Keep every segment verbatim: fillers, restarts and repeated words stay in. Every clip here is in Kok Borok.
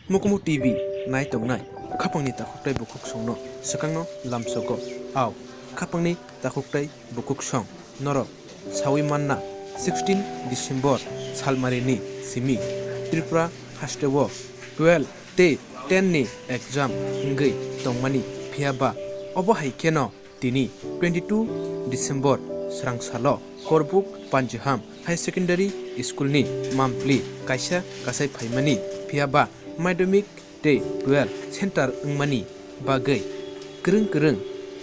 Mukmu T V nai tongnai khapangni takhuktai bukhuksongno swkangno lamsogo. Ao, khapangni takhuktai bukhuksong norok saui manna sixteen December salmarini simi Tripura hasteo twelve tei ten ni exam wngwi tongmani, phiyaba obo hai kheno tini twenty two December swrangsalo Korbuk Panjiham Higher Secondary School ni mampli kaisa kasai phaimani, phiyaba madhyamik tei twelve center wngmani bagwi kwrwng kwrwng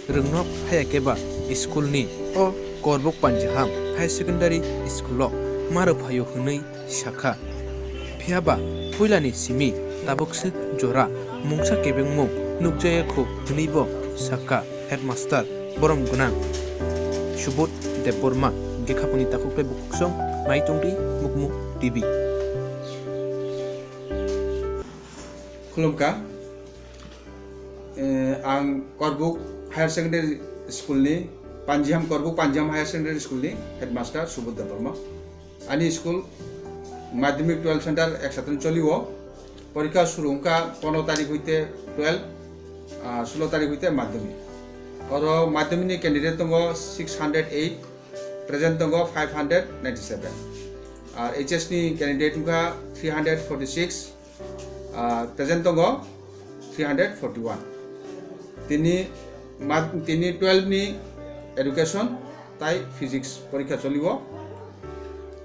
rwngnok haya khe ba school ni o Korbuk Panjiham Higher Secondary School o ma rwphaio hwnwi sakha. Phiyaba puilani simi tabuk swk jora mungsa kebengmung nukjaya kho hwnwibo sakha headmaster borom gwnang Subodh Debbarma. Hwnkhe khapangni takhuktai bukhuksong nai tongdi Mukmu T V. Khulumkha. Eh, ang Korbuk Higher Secondary School ni, Panjiham, Korbuk Panjiham Higher Secondary School ni headmaster Subodh Debbarma. Ani school madhyamik twelve center ek satun choli o. Porikha suru wngkha pondro tarik hoite twelve, ah, sulo tarik hoite madhyamik. Oro madhyamik ni candidate tongo six hundred eight, present tongo five hundred ninety seven. Ar H S ni candidate wngkha three hundred forty six, ah, present tongo three hundred forty one. Tini ma-, tini twelve ni education tai physics porikha choli o.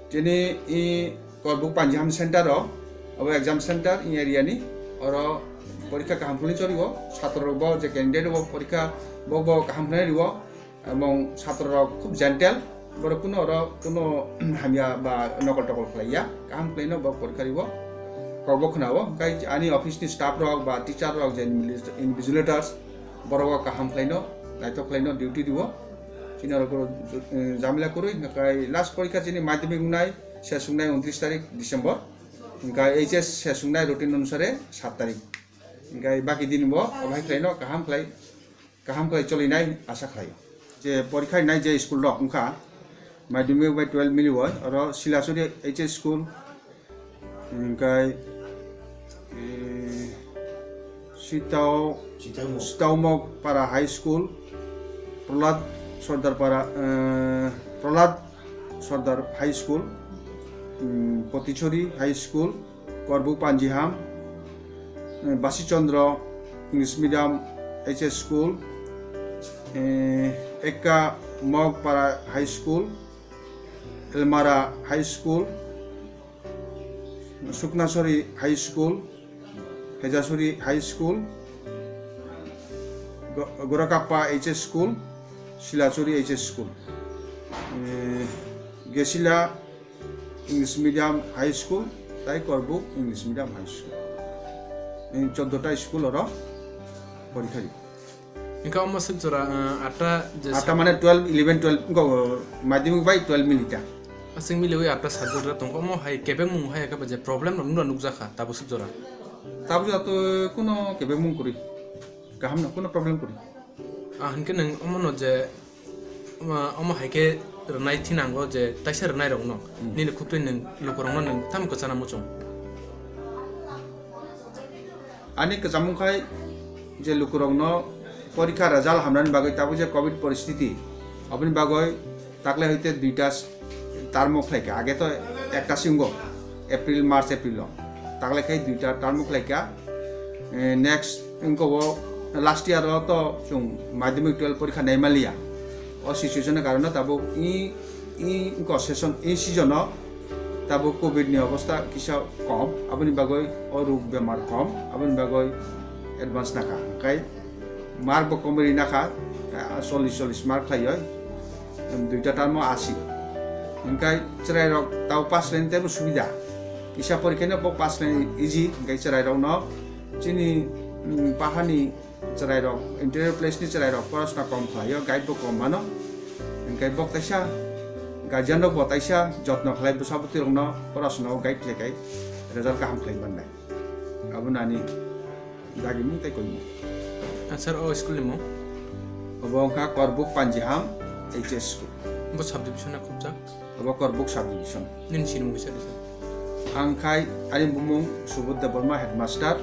Tini i Korbuk Panjiham center o, abo exam center i area ni, oro porikha kaham khlai choli o. Satro rok bo je candidate bo porikha bo bo kaham khlai ri o. Ebong satro rok khub gentle, borok kuno oro kuno hamya ba nokol tokol khlai ya, kaham khlai no borok porikha ri o. Kok bo khna o, hwnkhe ani office ni staff rok ba teacher rok je invigilators, borok o kaham khlai no, naithok khlai no duty ri o. Chini oro kuro, eh, jamila kwrwi, hwnkhe last porikha chini madhyamik wngnai, ses wngnai untris tarik December, hwnkhe H S ses wngnai routine onusare sat tarik. Hwnkhe baki din bo obo hai khlai no kaham khlai kaham khlai cholinai asa khlai. Je porikha rinai je school rok wngkha, madhyamik bai twelve miliwi, oro Silachuri H S school, hwnkhe, eh, Sitao, Sitaomok. Sitaomok Para High School, Prahlad Sardar Para, eh, Prahlad Sardar High School, mm, Potichori High School, Korbuk Panjiham, eh, Basi Chandra English Medium H S School, eh, Ekka Mokpara High School, Elmara High School, Suknasori High School, Hejasori High School, Go-, Gorakappa H S School, Silachuri H S School, eh, Gesila English Medium High School, tai Korbuk English Medium High School. Ni choddo ta school oro porikha ri. Hwnkhe omo swk jora, eh, atta je atta sa- mane twelve, eleven, twelve, go, madhyamik bai twelve milita. Aswk miliwi atta subject rok tongo, omo hai kebengmung hai khe je problem rok nukjakha, tabuk swk jora. Tabuk jora to kuno kebengmung kwrwi. Kaham no, kuno problem kwrwi. Ah, hwnkhe nwng omono je, omo, omo hai khe rwnai thinango je taisa rwnai rokno, hmm, nini khuktwi nwng lukurokno nwng tamo kwchana muchung? Ani kwchamung khai je lukurokno porikha result hamnani bagwi tabuk je covid poristiti, aboni bagwi takle hoite duita term o khlaikha, age to ekta si wngo, April, March, April o. Takle khai duita term o khlaikha. Eh, next wngkha o last year o to chwng madhyamik twelve porikha naimaliya. O situation ni karon no tabuk i, i wngkha session, i season o tabuk covid ni obostha kisa kom, aboni bagwi o rog bemar kom, aboni bagwi advance nakha. Hwnkhe mark bo komwi ri nakha, eh, chollish, chollish mark khlaiwi, em, duita term o asi. Hwnkhe chwrairok tabo pass khlaina teibo subida. Kisa porikha no bo pass khlaina easy, hwnkhe chwrairokno chini, mm, pahani chwrairok, interior place ni chwrairok porasona kom khlaio, guide bo kom mano. Hwnkhe bo kaisa guardian rok bo kaisa jotno khlai bwsa bwtwi rokno porasona o guide khlai khai result kaham khlai mannai. Abo nani dagimung tei koimung. Ah, sir, o school ni mung? Obo wngkha Korbuk Panjiham H S school. Bo subdivision na khobjak? Obo Korbuk subdivision. Nini sinimung kisa di, sir? Ang khai ani bumung Subodh Debbarma, headmaster,